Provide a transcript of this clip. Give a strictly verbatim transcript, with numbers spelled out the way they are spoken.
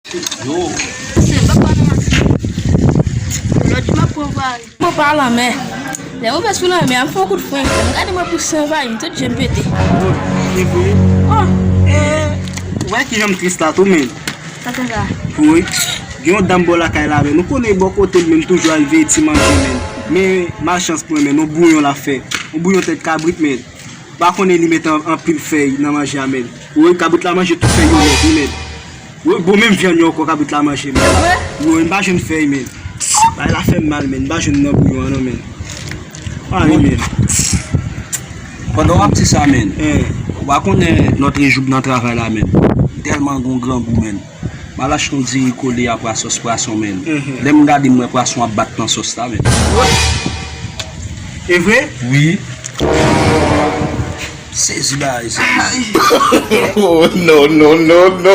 Yo. Se papa nan masin. Jodi m ap pran vwayaj. Mwen pa lanmè. Lè mwen fè sou lanmè, m fè yon kout fren. Gade mwen pou san vay, m tout je m pete. Oh, e vre? Oh. Eh, ou wè kijan m tris la tou, men. Sa fè sa? Wi. Gen yon dam bò lakay la, men. Nou konnen bò kote l, men, toujou al veye ti manje, men. Men, malchans pou mwen, men, yon bouyon l ap fè. Yon bouyon tèt kabrit, men. Pa konnen li mete an- anpil fèy nan manje a, men. Wi, kabrit la manje tout fèy yo nèt, wi, men. Wi, bon, menm vyann yo ankò kabrit la manje, men. Wi, men m pa jwenn fèy, men. Bagay la fè m mal, men. M pa jwenn nan bouyon an, non, men. Ay, men. Pandan w ap di sa, men. Eh. Ou pa konnen lòt jou nan travay la, men. M tèlman gon grangou, men. M al achte yon diri kole a pwa sòs pwason, men. Mhm. Lè m gade, m wè pwason ap bat nan sòs la, men. E vre? Wi. Sezi bagay sa. Oh, no, no, no, no.